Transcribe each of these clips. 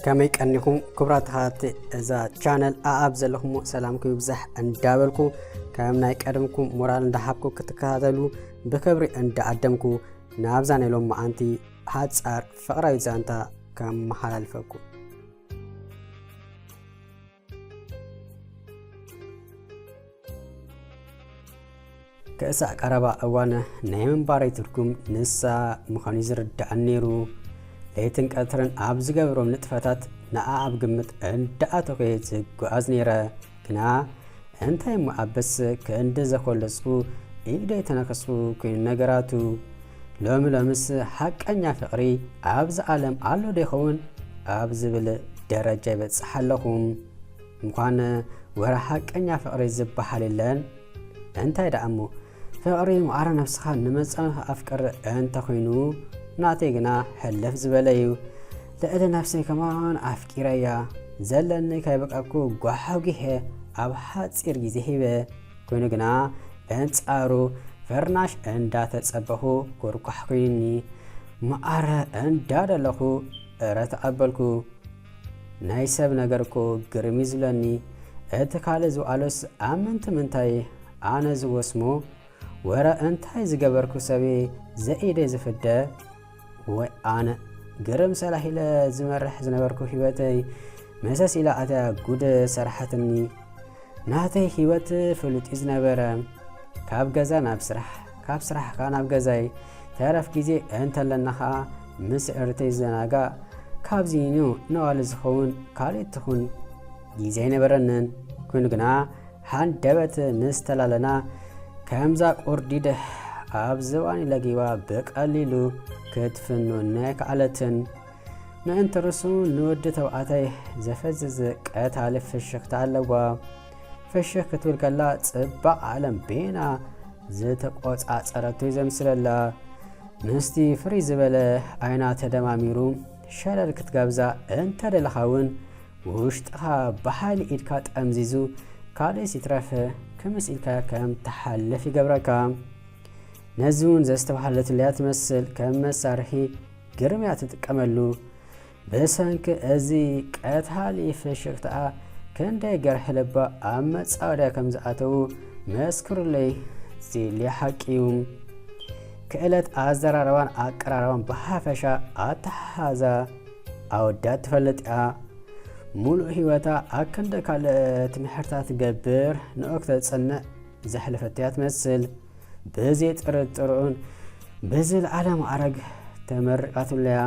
ከመይ ቀኒኹም ክቡራት ተኸታተልቲ እዛ ቻነል? ኣኣብ ዘለኹም ሰላምኩም ይብዛሕ እንዳበልኩ፣ ከም ናይ ቀደምኩም ሞራል እንዳሃብኩ ክትከታተሉ ብክብሪ እንዳዓደምኩ፣ ናብዛ ናይ ሎማዓንቲ ሓጻር ፍቕራዊት ዛንታ ከመሓላልፈኩም። ክሳዕ ቀረባ እዋን ናይ ምንባረይ ትርጉም ንሳ ምዃኑ ዝርድኣኒ ነይሩ። ለይትን ቀትርን ኣብ ዝገብሮም ንጥፈታት ንዓ ኣብ ግምት እንዳኣተኹ እየ ዝጓዓዝ ነይረ። ግና እንታይ እሞ ኣበስ ክንዲ ዘኾለስኩ ኢደይ ተነከስኩ ኮይኑ ነገራቱ። ሎሚ ሎምስ ሓቀኛ ፍቕሪ ኣብዚ ዓለም ኣሎ ዶ ይኸውን ኣብ ዝብል ደረጃ ይበጽሕ ኣለኹ። እንኳን ወረ ሓቀኛ ፍቕሪ ዝበሃል የለን። እንታይ ደኣ እሞ ፍቕሪ ማዕረ ነብስኻ ንመጻምድኻ ኣፍቅር እንተኾይኑ፣ ናተይ ግና ሕልፍ ዝበለ እዩ። ልዕሊ ነብሰይ ከማን ኣፍቂረያ። ዘለኒ ከይበቃኩ ጓሓጒሐ ኣብ ሓጺር ግዜ ሂበ። ኮይኑ ግና በንጻሩ ፍርናሽ እንዳተጸበኹ ኩርኳሕ ኮይኑኒ። ማዕረ እንዳደለኹ እረ ተቐበልኩ። ናይ ሰብ ነገር እኮ ግርም እዩ ዝብለኒ። እቲ ካልእ ዝወዓሎስ ኣብ ምንቲ ምንታይ ኣነ ዝወስሞ? ወረ እንታይ ዝገበርኩ ሰብየ ዘኢደ ዝፍደ? ወይ ኣነ ግርም ሰላሕ ኢለ ዝመርሕ ዝነበርኩ ህይወተይ መሰስ ኢላ ኣትያ ጉድ ሰራሓትኒ። ናተይ ህይወት ፍሉጥ እዩ ዝነበረ። ካብ ገዛ ናብ ስራሕ፣ ካብ ስራሕ ከኣ ናብ ገዛይ። ተረፍ ግዜ እንተለና ከኣ ምስ ዕርተይ ዝዘናጋዕ። ካብዚ ንዋሉ ዝኸውን ካልእ ትኹን ግዜ ኣይነበረንን። ኮይኑ ግና ሃንደበት ምስ ተላለና፣ ከምዛ ቁርዲድ ኣብ ዝባኒ ለጊባ ብቐሊሉ ክትፍንወኒ ኣይከኣለትን። ምእንቲ ርሱ ንወዲ ተባዕታይ ዘፈዝዝ ቀታሊ ፍሽኽታ ኣለዋ። ፍሽኽ ክትብል ከላ ጽባቕ ዓለም ቤና ዝተቆጻጸረቱ እዩ ዘምስለላ። ምስቲ ፍርይ ዝበለ ዓይና ተደማሚሩ ሸለል ክትጋብዛ እንተደለኻ እውን ውሽጥኻ ብሓይሊ ኢድካ ጠምዚዙ ካልእስ ይትረፍ ክምስ ኢልካ ከም ትሓልፍ ይገብረካ። ነዚ እውን ዘስተብሃለትለያ ትመስል ከም መሳርሒ ግርም እያ ትጥቀመሉ። ብሰንኪ እዚ ቀታሊ ፍሽኽታኣ ክንደይ ገርሒ ልባ ኣብ መጻወድያ ከም ዝኣተዉ መስክሩለይ። ዚሊ ሓቂ እዩ። ክእለት ኣዘራርባን ኣቀራርባን ብሓፈሻ ኣተሓሓዛ ኣወዳት ትፈልጥ እያ። ሙሉእ ህይወታ ኣብ ክንዲ ካልእ ትምሕርታ ትገብር ንኦ ክተጽንዕ ዘሕለፈት እያ ትመስል። ብዘይጥርጥርኡን ብዝለዓለ ማዕረግ ተመሪቓትሉ እያ።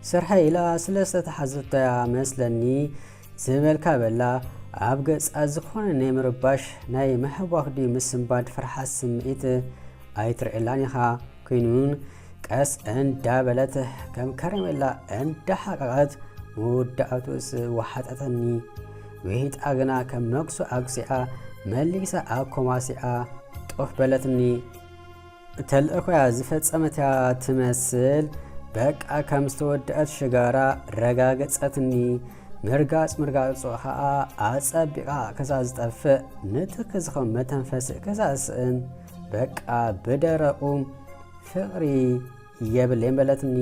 ስርሐይ ኢላ ስለ ዝተታሕዘቶ እያ መስለኒ ዝበልካ በላ ኣብ ገጻ ዝኾነ ናይ ምርባሽ ናይ ምሕዋኽ ድዩ ምስንባድ ፍርሓት ስምዒት ኣይትርእየላን ኢኻ። ኮይኑን ቀስ እንዳበለት ከም ከረሜላ እንዳሓቀቐት መወዳእቱስ ወሓጠተኒ። ውሒጣ ግና ከም መግሶ ኣግሲዓ መሊሳ ኣኮማሲዓ ጦፍ በለትኒ። ተልእኾያ ዝፈጸመት እያ ትመስል። በቃ ከም ዝተወደአት ሽጋራ ረጋገጸትኒ። ምርጋጽ ምርጋጹ ኸኣ ኣጸቢቓ ክሳብ ዝጠፍእ ንትኽ ዝኸውን መተንፈሲ ክሳብ ዝስእን በቃ ብደረቑ ፍቕሪ የብለይን በለትኒ።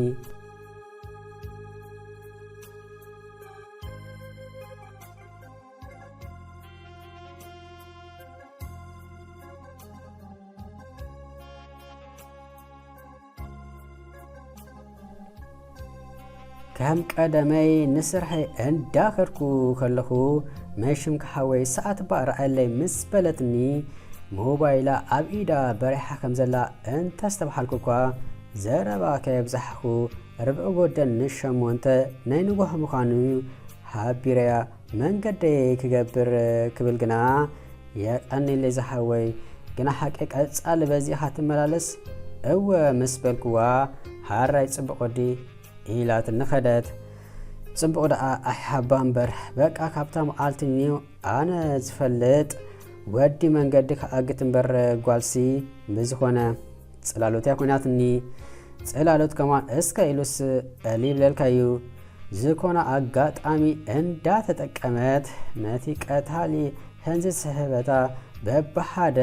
ከም ቀደመይ ንስርሐይ እንዳኸድኩ ከለኹ፣ "መሽም ክሓወይ ሰዓት እባ ርኣየለይ" ምስ በለትኒ፣ ሞባይላ ኣብ ኢዳ በሪሓ ከም ዘላ እንተስተብሃልኩ እኳ፣ ዘረባ ከየብዛሕኹ፣ ርብዒ ጎደል ንሸሞንተ ናይ ንግሆ ምዃኑ ሓቢረያ መንገደይ ክገብር ክብል ግና፣ "የቐንየለይ ዝሓወይ፣ ግና ሓቂ ቀጻሊ በዚኻ ትመላለስ?" "እወ" ምስ በልክዋ፣ "ሃራይ ጽቡቕ ወዲ" ኢላትኒ ከደት። ጽቡቕ ደኣ ኣይሓባ እምበር፣ በቃ ካብታ መዓልቲ ኒው ኣነ ዝፈልጥ ወዲ መንገዲ ክኣግት እምበር ጓልሲ ብዝኾነ ጽላሎት እያ ኮይናትኒ። ጽላሎት ከማን እስከ ኢሉስ እሊ ይብለልካ እዩ። ዝኾነ ኣጋጣሚ እንዳተጠቀመት ነቲ ቀታሊ ህንዚ ስሕበታ በብሓደ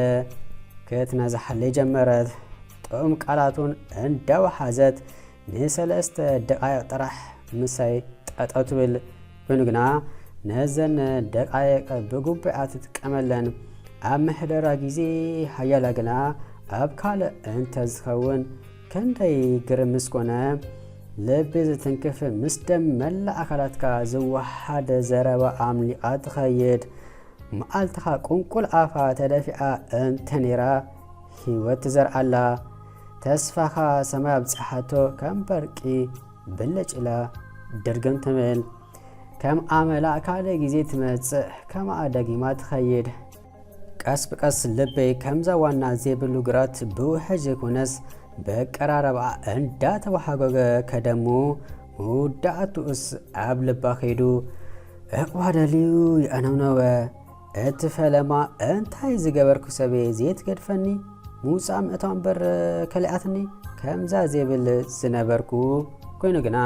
ክትነዝሓለይ ጀመረት። ጥዑም ቃላቱን እንዳወሓዘት ንሰለስተ ደቓይቕ ጥራሕ ምሳይ ጠጠው ትብል። ኮይኑ ግና ነዘን ደቃይቅ ብግቡእ ትጥቀመለን። ኣብ ምሕደራ ግዜ ሓያላ ግና ኣብ ካልእ እንተዝኸውን ክንደይ ግርም ምስኮነ። ልቢ ዝትንክፍ ምስ ደም መላእ ኣካላትካ ዝወሓደ ዘረባ ኣምሊቓ ትኸይድ። መዓልትኻ ቁንቁል ኣፋ ተደፊኣ እንተ ነይራ ህይወት ትዘርኣላ። ተስፋኻ ሰማይ ኣብጽሓቶ ከም በርቂ ብልጭ ኢላ ድርግም ትብል። ከም ኣመላ ካልእ ግዜ ትመጽእ፣ ከምኣ ደጊማ ትኸይድ። ቀስ ብቀስ ልበይ ከምዛ ዋና ዘይብሉ ግራት ብውሕጅ ዘይኮነስ ብቀራረብኣ እንዳተወሓጎገ ከደሙ፣ መወዳእትኡስ ኣብ ልባ ከይዱ ዕቕባ ደልዩ የኣነውነወ። እቲ ፈለማ እንታይ ዝገበርኩ ሰበይ ዘይትገድፈኒ፣ ምውጻእ ምእታው እምበር ከሊኣትኒ፣ ከምዛ ዘይብል ዝነበርኩ። ኮይኑ ግና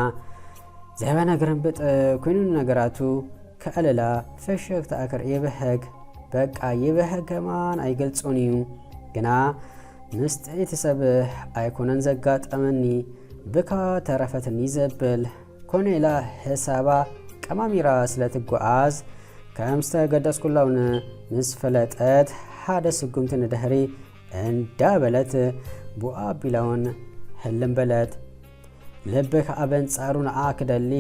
ዘበነ ግርምብጥ ኮይኑ ነገራቱ። ከዕልላ፣ ፈሸግታኣ ከርኢ ይብህግ። በቃ ይብህግ ከማን ኣይገልጾን እዩ። ግና ምስ ጥዕይቲ ሰብ ኣይኮነን ዘጋጠመኒ፣ ብካ ተረፈትኒ ዘብል። ኮነ ኢላ ሕሳባ ቀማሚራ ስለ ትጓዓዝ፣ ከም ዝተገደስኩላ እውን ምስ ፈለጠት፣ ሓደ ስጉምቲ ንድሕሪ እንዳበለት፣ ብኡ ኣቢላ እውን ሕልም በለት። ልቢ ከኣ በንጻሩ ንዓ ክደሊ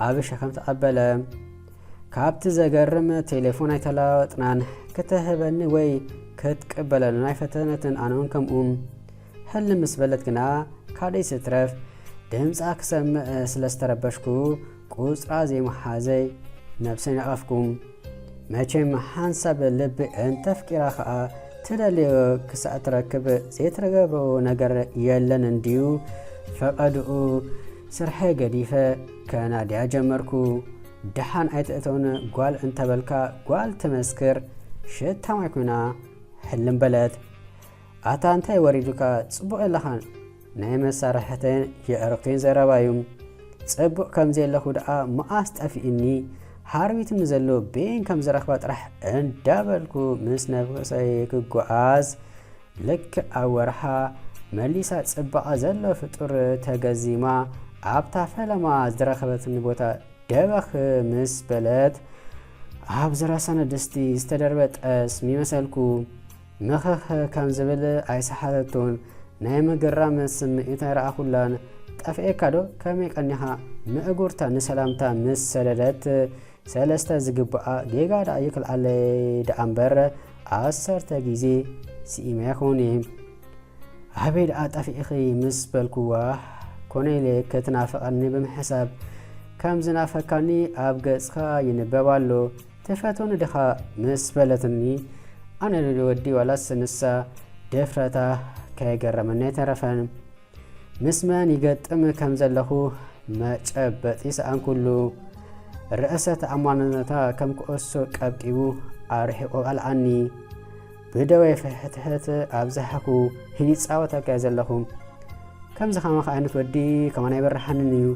ኣብ ሸኸም ተቐበለ። ካብቲ ዘገርም ቴሌፎን ኣይተለዋወጥናን። ክትህበኒ ወይ ክትቅበለልና ኣይፈተነትን፣ ኣነ እውን ከምኡ። ሕልም ምስ በለት ግና ካልእ ይትረፍ ድምጻ ክሰምዕ ስለ ዝተረበሽኩ ቁጽራ ዘይምሓዘይ ነብሰይ ነቐፍኩ። መቸም ሓንሳብ ልቢ እንተፍቂራ ኸኣ ትደልዮ ክሳዕ ትረክብ ዘይትረገቦ ነገር የለን እንድዩ። ፈቐድኡ ስርሐይ ገዲፈ ከናድያ ጀመርኩ። ደሓን ኣይትእተውን ጓል እንተበልካ ጓል ትመስክር ሽታ ማይ ኮይና ሕልም በለት። ኣታ እንታይ ወሪዱካ ጽቡቕ የለኻን? ናይ መሳርሕተይን የዕሩኽተይን ዘረባ እዩ። ጽቡቕ ከም ዘለኹ ደኣ መኣስ ጠፊእኒ? ሃርቢትኒ ዘሎ በየን ከም ዝረኽባ ጥራሕ እንዳበልኩ ምስ ነብሰይ ክጓዓዝ፣ ልክዕ ኣብ ወርሓ መሊሳ ጽባቐ ዘሎ ፍጡር ተገዚማ ኣብታ ፈለማ ዝረኸበትኒ ቦታ ደበኽ ምስ በለት፣ ኣብ ዝረሰነ ድስቲ ዝተደርበ ጠስሚ መሰልኩ። ምኽኽ ከም ዝብል ኣይሰሓተቶን። ናይ ምግራም ስምዒት ኣይረኣኹላን። "ጠፊኤካ ዶ? ከመይ ቀኒኻ?" ምእጉርታ ንሰላምታ ምስ ሰደደት፣ ሰለስተ ዝግብኣ ጌጋ ደኣ ይክልኣለይ ደኣ እምበር፣ ዓሰርተ ግዜ ስኢመ ይኸውን እየ። "ኣበይ ደኣ ጠፊእኺ?" ምስ በልኩዋ፣ ኮነ ኢለ ክትናፍቐኒ ብምሕሳብ፣ "ከም ዝናፈካኒ ኣብ ገጽካ ይንበብ ኣሎ፣ ትፈትወኒ ዲኻ?" ምስ በለትኒ፣ ኣነ ዶ ወዲ ዋላስ ንሳ? ድፍረታ ከየገረመኒ ኣይተረፈን። ምስ መን ይገጥም ከም ዘለኹ መጨበጢ ሰኣንኩሉ። ርእሰ ተኣማንነታ ከም ኩዕሶ ቀብቂቡ ኣርሒቑ ቀልዓኒ። ብደወይ ፍሕትሕት ኣብዛሕኩ። "ይጻወተካ እየ ዘለኹ። ከምዚ ከማኻ ዓይነት ወዲ ከማን ኣይበርሓንን እዩ።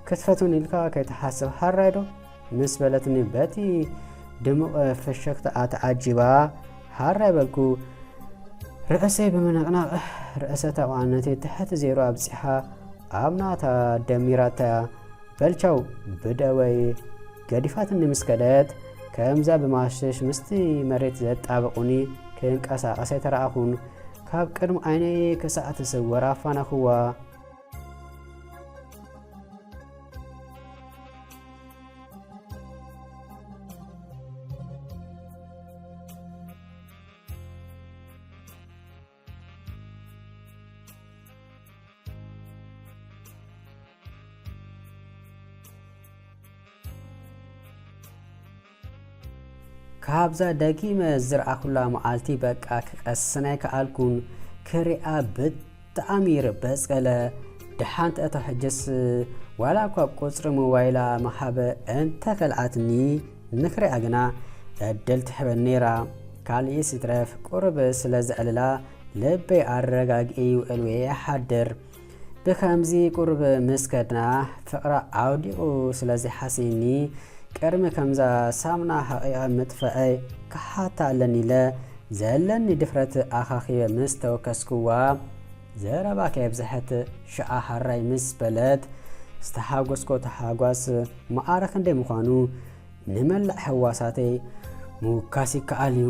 ክትፈትውኒ ኢልካ ከይትሓስብ ሃራይ ዶ?" ምስ በለትኒ በቲ ድሙቕ ፍሸክታኣ ተዓጂባ፣ ሃራይ በልኩ። ርእሰይ ብምንቕናቕ ርእሰ ተቓዋነተይ ትሕቲ ዜሮ ኣብጺሓ ኣብ ናታ ደሚራታያ። በልቻው ብደወይ ገዲፋትኒ ምስ ከደት፣ ከምዛ ብማሽሽ ምስቲ መሬት ዘጣበቑኒ ክንቀሳቐስ ኣይተረኣኹን። ካብ ቅድሚ ዓይነይ ክሳዕ ትስወር ኣፋነኽዋ። ካብዛ ደጊመ ዝረኣኹላ መዓልቲ በቃ ክቐስን ኣይከኣልኩን። ክሪኣ ብጣዕሚ ይርበጽ ገለ። ደሓን ተእቶ ሕጅስ ዋላ እኳ ቁጽሪ ሞባይላ ምሃበ እንተኸልኣትኒ፣ ንኽሪኣ ግና ዕድል ትሕበኒ ነይራ። ካልእስ ይትረፍ ቁሩብ ስለ ዘዕልላ ልበይ ኣረጋጊኤ ይውዕል ወይ ይሓድር። ብኸምዚ ቁሩብ ምስ ከድና ፍቕራ ኣውዲቑ ስለ ዘይሓስየኒ፣ ቅድሚ ከምዛ ሳሙና ሓቒቐ ምጥፋኤ ክሓታ ኣለኒ ኢለ ዘለኒ ድፍረት ኣኻኺበ ምስ ተወከስኩዋ፣ ዘረባ ከየብዝሐት ሽዓ ሃራይ ምስ በለት፣ ዝተሓጎስኮ ተሓጓስ መኣረ ክንደይ ምዃኑ ንመላእ ሕዋሳተይ ምውካስ ይከኣል እዩ።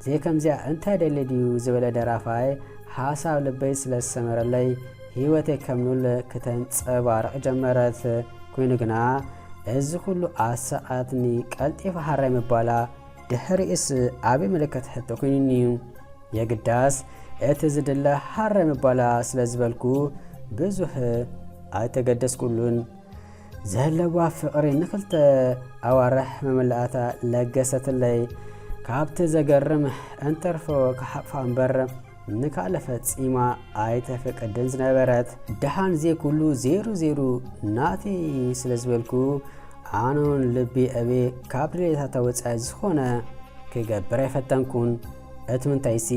ዘይከምዚኣ እንታይ ደሊ ድዩ ዝበለ ደራፋይ ሓሳብ ልበይ ስለ ዝሰመረለይ ህይወተይ ከም ሉል ክተንጸባርቕ ጀመረት። ኮይኑ ግና እዚ ኩሉ ኣሳቓትኒ ቀልጢፋ ሃራይ ምባላ ድሕሪኡስ ዓቢ ምልክት ሕቶ ኮይኑኒ እዩ። የግዳስ እቲ ዝድለ ሃራይ ምባላ ስለ ዝበልኩ ብዙሕ ኣይተገደስኩሉን። ዘለዋ ፍቕሪ ንኽልተ ኣዋርሕ መመላእታ ለገሰትለይ። ካብቲ ዘገርም እንተርፎ ክሓቕፋ እምበር ንካልእ ፈጺማ ኣይተፈቅድን ዝነበረት። ደሓን እዚ ኩሉ ዜሩ ዜሩ ናተይ ስለ ዝበልኩ ኣነውን ልቢ ኣቤ ካብ ድሌታታ ወጻኢ ዝኾነ ክገብር ኣይፈተንኩን። እቲ ምንታይሲ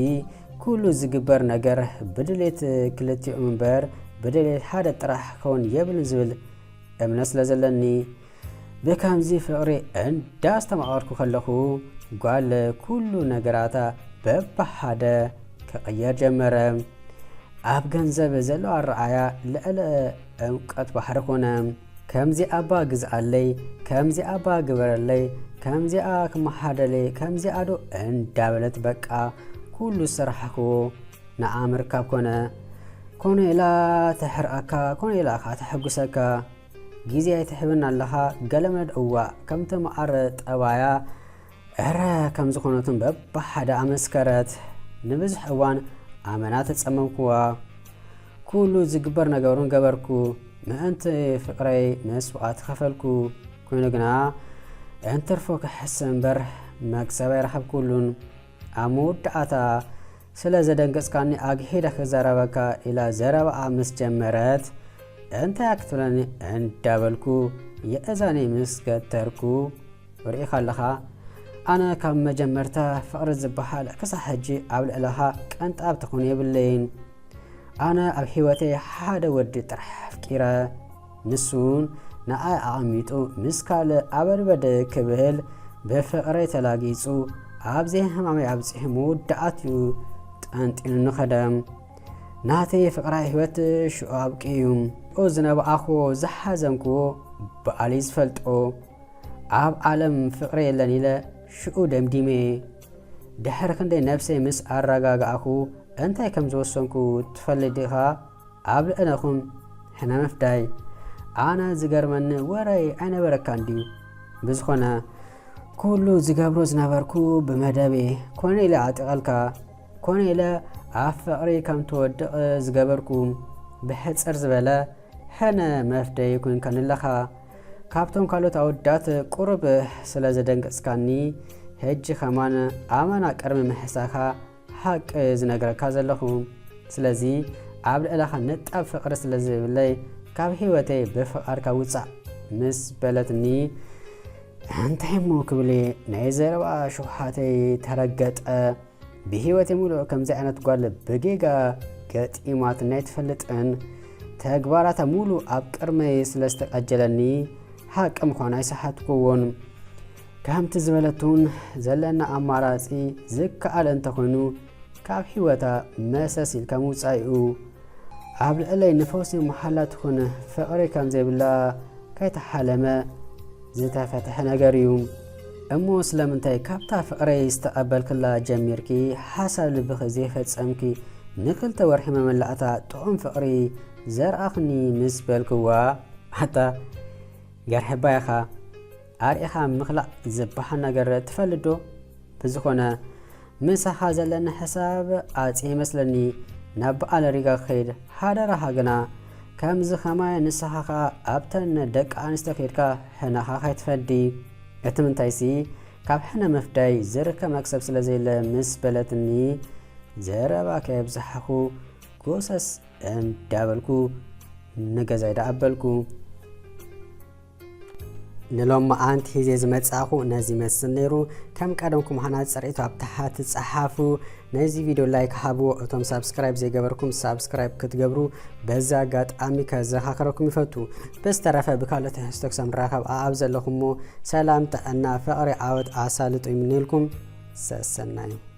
ኩሉ ዝግበር ነገር ብድሌት ክልቲኦም እምበር ብድሌት ሓደ ጥራሕ ክኸውን የብሉን ዝብል እምነት ስለ ዘለኒ፣ ብከምዚ ፍቕሪ እንዳስተማቐርኩ ከለኹ ጓል ኩሉ ነገራታ በብሓደ ክቕየር ጀመረ። ኣብ ገንዘብ ዘለዋ ኣረኣያ ልዕሊ ዕምቀት ባሕሪ ኮነ። ከምዚኣ እባ ግዝኣለይ፣ ከምዚኣ እባ ግበረለይ፣ ከምዚኣ ክመሓደለይ፣ ከምዚኣ ዶ እንዳበለት በቃ ኩሉ ዝሰራሕክዎ ንዓ ምርካብ ኮነ። ኮነ ኢላ ተሕርኣካ፣ ኮነ ኢላ ከኣ ተሐጉሰካ። ግዜ ኣይትሕብን ኣለኻ፣ ገለመድ እዋእ ከምቲ መዓር ጠባያ ዕረ ከም ዝኾነትን በብሓደ ኣመስከረት። ንብዙሕ እዋን ኣመና ተጸመምክዋ። ኩሉ ዝግበር ነገሩን ገበርኩ። ምእንቲ ፍቕረይ መስዋእቲ ከፈልኩ። ኮይኑ ግና እንትርፎ ክሕስ እምበር መክሰብ ኣይረኸብኩሉን። ኣብ መወዳእታ ስለ ዘደንገጽካኒ ኣግሂደ ክዛረበካ ኢላ ዘረባኣ ምስ ጀመረት፣ እንታይ ክትብለኒ እንዳበልኩ የእዛነይ ምስ ገተርኩ፣ ርኢኻ ኣለኻ፣ ኣነ ካብ መጀመርታ ፍቕሪ ዝበሃል ክሳዕ ሕጂ ኣብ ልዕለኻ ቀንጣብ ትኹን የብለይን። ኣነ ኣብ ህይወተይ ሓደ ወዲ ጥራሕ ኣፍቂረ፣ ንሱን ንኣይ ኣቐሚጡ ምስ ካልእ ኣበድበድ ክብል ብፍቕረይ ተላጊጹ ኣብ ዘይሕማመይ ኣብጺሑ መወዳእትኡ ጠንጢኑኒ ከደ። ናተይ ፍቕራይ ህይወት ሽዑ ኣብቂኡ እዩ። ዝነባኣኽዎ ዝሓዘንክዎ በኣለይ ዝፈልጦ። ኣብ ዓለም ፍቕሪ የለን ኢለ ሽዑ ደምዲመ። ድሕሪ ክንደይ ነብሰይ ምስ ኣረጋጋእኹ እንታይ ከም ዝወሰንኩ ትፈልጥ ዲኻ? ኣብ ልዕለኹም ሕነ ምፍዳይ። ኣነ ዝገርመኒ ወረይ ኣይነበረካን ድዩ? ብዝኾነ ኩሉ ዝገብሮ ዝነበርኩ ብመደብ እየ። ኮነ ኢለ ኣዕጢቐልካ፣ ኮነ ኢለ ኣብ ፍቕሪ ከም ትወድቕ ዝገበርኩ ብሕጽር ዝበለ ሕነ መፍደይ ኮይንካኒ ኣለኻ። ካብቶም ካልኦት ኣወዳት ቁሩብ ስለ ዘደንገጽካኒ፣ ሕጂ ከማን ኣመና ቅድሚ ምሕሳኻ ሓቂ ዝነግረካ ዘለኹ። ስለዚ ኣብ ልዕለኻ ነጣብ ፍቕሪ ስለ ዘይብለይ፣ ካብ ህይወተይ ብፍቓድካ ውጻእ ምስ በለትኒ፣ እንታይ እሞ ክብል እየ፣ ናይ ዘረባ ሽውሓተይ ተረገጠ። ብህይወተይ ሙሉእ ከምዚ ዓይነት ጓል ብጌጋ ገጢማትኒ ኣይትፈልጥን። ተግባራታ ሙሉ ኣብ ቅድመይ ስለ ዝተቀጀለኒ፣ ሓቂ ምዃኑ ኣይሰሓትኩዎን። ከምቲ ዝበለቱን ዘለና ኣማራጺ ዝከኣል እንተኾይኑ፣ ካብ ህይወታ መሰስ ኢልካ ምውጻእ እዩ። ኣብ ልዕለይ ንፈውሲ መሓላ ትኹን ፍቕሪ ከም ዘይብላ ከይተሓለመ ዝተፈትሐ ነገር እዩ። እሞ ስለምንታይ ካብታ ፍቕረይ ዝተቐበልክላ ጀሚርኪ ሓሳብ ልብኺ ዘይፈጸምኪ ንክልተ ወርሒ መመላእታ ጥዑም ፍቕሪ ዘርኣኽኒ ምስ በልክዋ፣ ኣታ ገርሕባ ኢኻ። ኣርኢኻ ምኽላእ ዝበሃል ነገር ትፈልጥ ዶ? ብዝኾነ ምሳኻ ዘለኒ ሕሳብ ኣጽየ ይመስለኒ። ናብ በዓል ሪጋ ክኸይድ ሓደራኻ ግና ከምዚ ኸማይ ንስኻ ኸኣ ኣብተን ደቂ ኣንስትዮ ከይድካ ሕነኻ ከይትፈዲ። እቲ ምንታይሲ ካብ ሕነ ምፍዳይ ዝርከብ መክሰብ ስለ ዘየለ ምስ በለትኒ ዘረባ ከየብዛሕኹ ጎሰስ እንዳበልኩ ንገዛይ ደኣ ኣበልኩ። ንሎሚ መዓንቲ ሒዘ ዝመጻእኹ ነዚ ይመስል ነይሩ። ከም ቀደምኩም ሃናጺ ርእይቶ ኣብ ታሕቲ ጸሓፉ። ነዚ ቪድዮ ላይክ ሃብዎ። እቶም ሳብስክራይብ ዘይገበርኩም ሳብስክራይብ ክትገብሩ በዚ ኣጋጣሚ ከዘኻኽረኩም ይፈቱ። ብዝተረፈ ብካልእ ትሕዝቶ ክሳብ ንራኸብ ኣኣብ ዘለኹሞ ሰላም፣ ጥዕና፣ ፍቕሪ፣ ዓወት ኣሳልጦ ይምነየልኩም። ሰሰናዩ።